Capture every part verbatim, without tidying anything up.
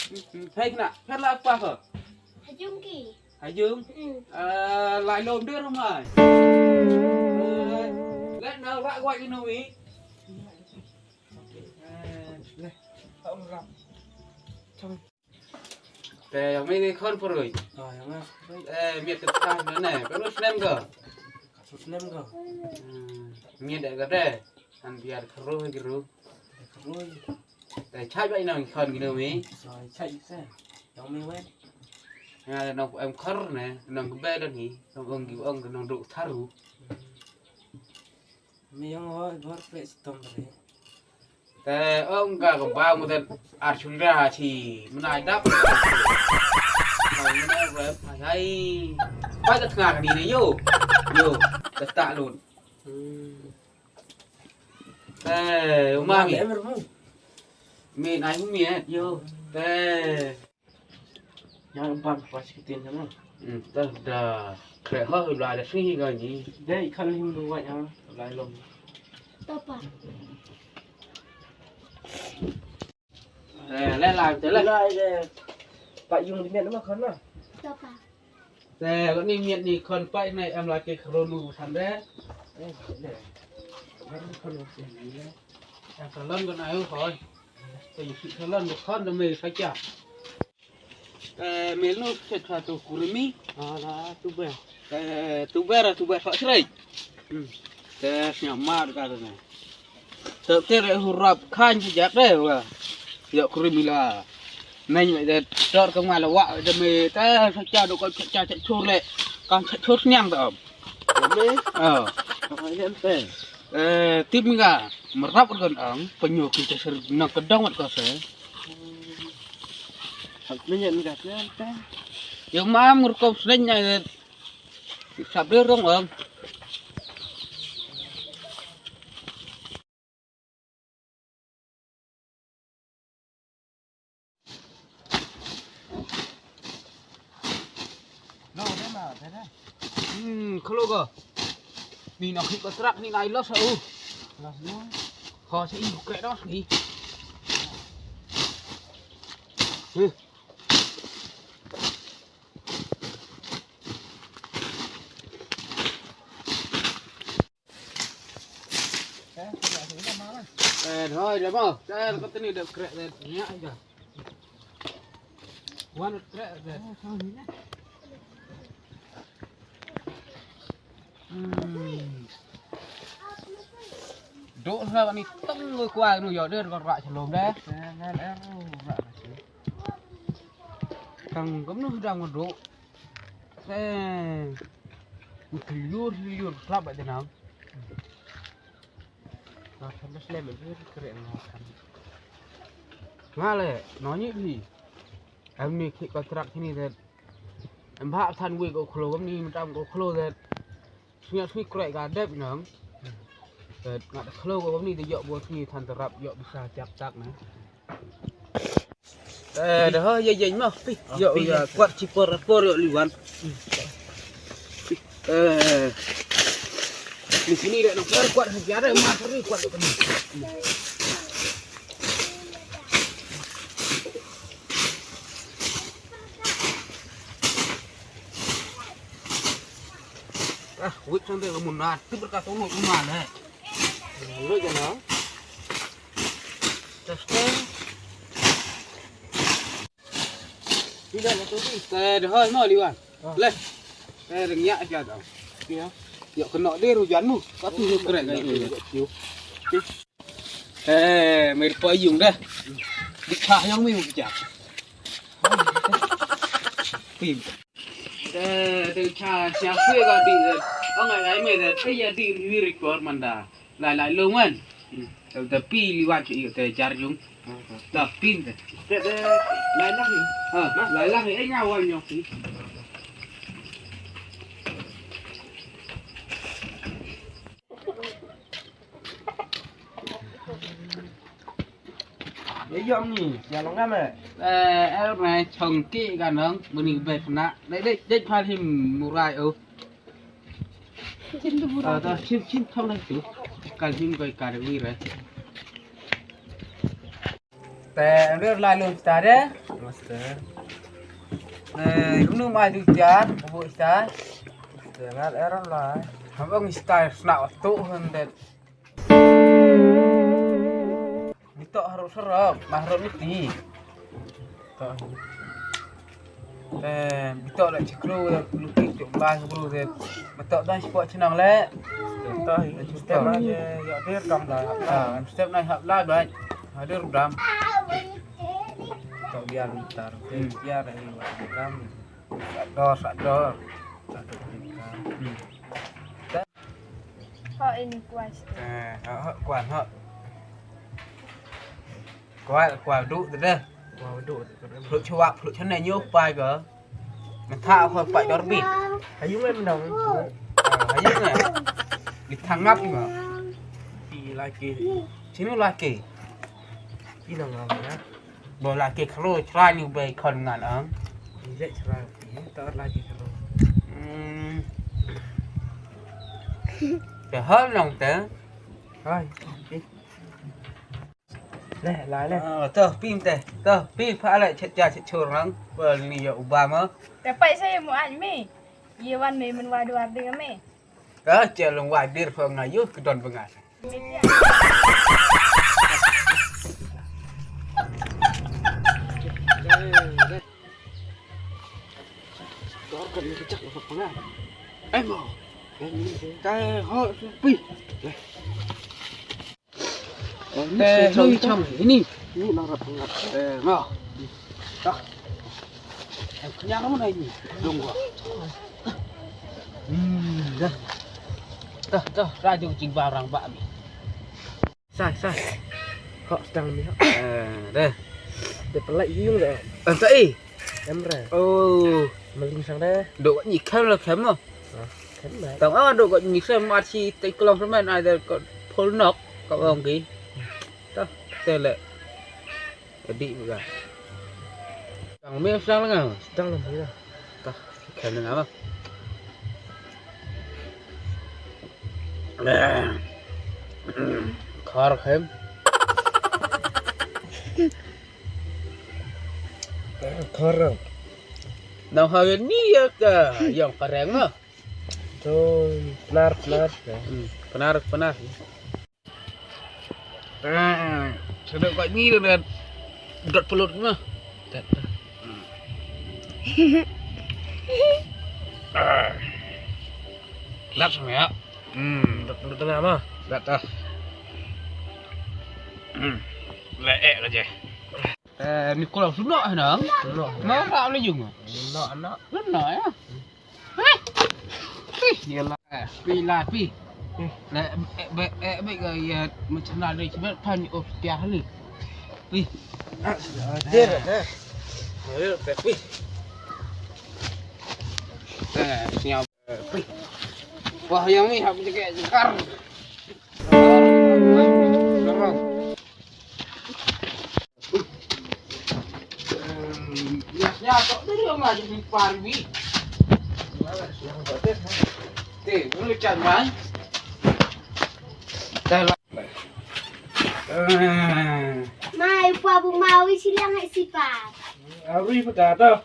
Peit na, peit la pa ko. Hajung ki. Hajung. Hmm. Eh, lai lom der mai. Let na rak wai inu wi. Te yang mai ni khon perui. Oh, yang mai. Eh, miet te tah ne. Perus nem ko. Perus nem ko. Hmm, miet de ko de. An biar keruh keruh. Keruh. Te chai bai nang khon gino mi. Chai chai se. Yang mi wet. Ya nang em khor ne, nang be dan hi, nang ong gi ong nang duk tharu. Mi yang ho gor pe sitom re. Te ong ka ka ba mu te ar chun ra chi, menai dap. Menai rep hai. Bai ta tengah ni ne yo. Yo, ta ta lut. Hmm. Te, uma mi. Em, em, em. Mi nai umi eh, yo. Te. Yang ban pas kitin sana. Hmm, ta da. Kre ho la da sini ga ni. Dei kan lim du wa yang lai lom. Topa. Eh, le la te le. La de. Pa yung di miet ma khon na. Topa. Te, ko ni miet ni khon pai nai em la ke khro nu san de. Eh, le. Em khon nu san de. Em salon ko na yo khoi. Te yu salon ko khon de me sa cha. Eh, me nu se cha tu kurimi. Ah, la tu be. Eh, tu be ra tu be fa srei. Hmm. Te snya mar ka de ne. Te te re hurap khan ji jat re wa. Yo kurimi la. Neng me de tor ka ma la wa de me ta sa cha do ko cha cha chur le. Kan cha chur sniang ta om. Me? Oh. Apa ni ente? Eh, tip mi ga. Merap kan ang. Penyo ki cha sir nang kedong wat ko se. Apa ni ente? Yo ma mur ko sneng na. Sap de rong ang. Hmm, khlo ko. Ni na khit ko trak ni nai los u. Los u. Kho sa i kre dos ni. Hmm. Eh, thôi, dah mau. Dah, kau tadi dah crack dah. Nyak aja. Wan crack dah. Hmm. Duk sa ni teng ku kuai nu yo der ko rak chelom deh. Ngan er rak. Tang kum nu dang duk. Eh. Ni keliur, keliur, kelap aja nang. Nah, sampai selem aja, keren lah kan. Ngale, nonyi bi. Em ni ki kontrak sini deh. Em bak san wei ko khlo, em ni mentam ko khlo deh. Sini sui krek ka dep nang. Deh, ngat khlo ko em ni deh yok buat ni tan terap yok bisa cap tak nah. Eh, dah, ya, ya, mah. Pi, yo, ya, kuat cipor, por, yo, liwan. Eh, di sini dah, nak kuat, kuat, biar ada emas, hari kuat, kuat. Ah, wik sampai ke munat, tu berkat tolong rumah, eh. Lu jangan. Testing. Tidak, tidak, tidak. Eh, dah, hoi, mau liwan. Ah. Leh. Eh, dah nyak aja dah. Ya. Ya, kena dia hujan mu. Tapi dia keren kan. Iya, iya. Eh, mai pa yung dah. Di chah yang mi pecah. Tim. Eh, de cha sia kwe ka di. Ong ai ai me de. Eh, ya di mi record manda. Lai lai long wan. Te pi liwan chi te jar jung. Ta pin te. Te de lai lang ni. Ha, lai lang ni, eh, nga wan nyok ni. Ye yom ni, ya long ngam eh. Eh, el na chong ki ka nong, muni bai phna. Dei dei dei phal him murai o. Chin tu mura. Ah, ta chin chin thong lai tu. Kal him koi kar wi re. Te rir lai lum sta de. Eh, kumno mai tu jar, bu jar. Jangan error lah. Abang style snack tu hendet. Bitok harus serap, mahrum mesti. Bitok. Eh, bitok lah ciklu, lupi cuk bah bro deh. Bitok dah sepok cenang leh. Bitok, step aja, ya, dia rekam dah. Ah, step naik hap lah, baik. Hadir dam. Bitok biar bentar. Hmm. Biar dari rekam. Sador, sador. Sador rekam. Hmm. Ho ini kuas. Eh, ho, ho, kuan, ho. Kual, kual duk tu deh. Kual duk tu deh. Phluk chuak, phluk chane nyu pai ko. Nga tha ko pai dor bi. Ayu ngai menang. Ah, ayu ngai. Di thangap ni ko. Pi laki. Sini laki. Pi nang ngam ya. Bo laki khlo chrai ni bai khon ngan ang. Ni le chrai. Ni ta laki khlo. Hmm. Te hal nong te. Hai. Le, lai le. Ah, to, pi te. To, pi pha le chet ja chet chor nang. Ba ni ya u ba ma. Te pai sa ya mu an mi. Ye wan me men wa duar ding me. Ka che long wa dir pha nga yu ke don ba nga. Dor ka ni kecak lo pha nga. Ai mo. Ka ho pi. Te hui cham ini. Ni nang rap ngat. Te ma. Tah. Em kenyang mana ini? Dong gua. Hmm, dah. Dah, dah, rajung cing barang bak mi. Sai, sai. Kok sedang mi. Eh, dah. Dia pelak yung dah. Entah eh. Em re. Oh. Maling sang dah. Dok ni kan lah sama. Kan baik. Tang ah dok ni sama arsi tai kelong sama ada kok pol nok kok orang ki. Tah, tele. Jadi buka. Sang mi sang lengang. Sedang lah mi lah. Tah, kan lengang lah. Khar khem. Khar. Nau hari ni ya ka yang kareng ah. Tu penar penar. Hmm, penar penar. Ah, sedap kat ni dah dot pelut mah. Lap sama ya. Hmm, dot pelut tengah mah. Dah tah. Hmm. Leek aja. Eh, ni kalau sunok nang. Sunok. Mau tak boleh juga. Sunok anak. Sunok ya. Hei. Hei, yalah. Pi lah, pi. Lah, eh, be, eh, be ga ya macam na dei cuma pan of tiah ni. Pi. Dir, dir. Ayo, pi. Eh, senyap. Pi. Wah, yang ni aku cakap jengkar. Mai pa bu mawi siliang hai sipa. Ari pa ta ta.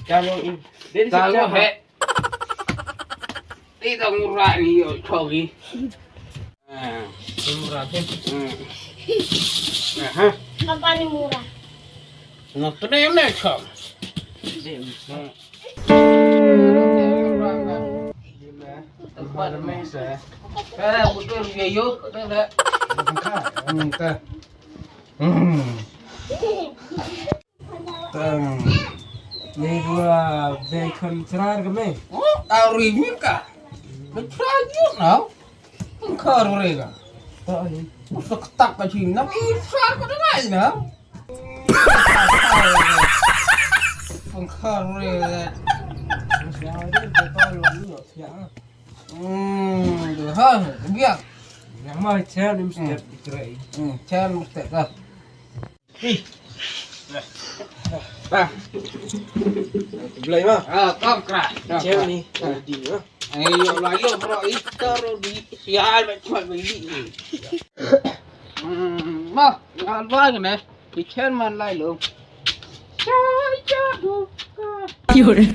Kamu in. Dari siapa? Ti tong murah ni yo chogi. Ah, murah tu. Hmm. Aha. Apa ni murah? Nak tu ni ni chok. Hmm. Tempat mesa. Eh, betul dia yo, kata dah. Hmm, ta. Hmm. Tang. Ni dua bacon cerar ke me? Oh, tahu ini ka. Cerar yuk now. Pengkar mereka. Tak ni. Usah ketak kat sini. Nak besar kau dengar ni now. Pengkar mereka. Masih ada betul lalu tak siap. Hmm, tu ha, biar. Yang mai chel ni mesti dikrai. Hmm, chel mesti dah. Ih. Ah. Belai mah. Ah, kau kra. Cem ni. Di mah. Ayo lah yo bro, itu di sial macam beli ni. Hmm, mah, ngal bang ni. Kitchen man lai lo. Sial Fiore.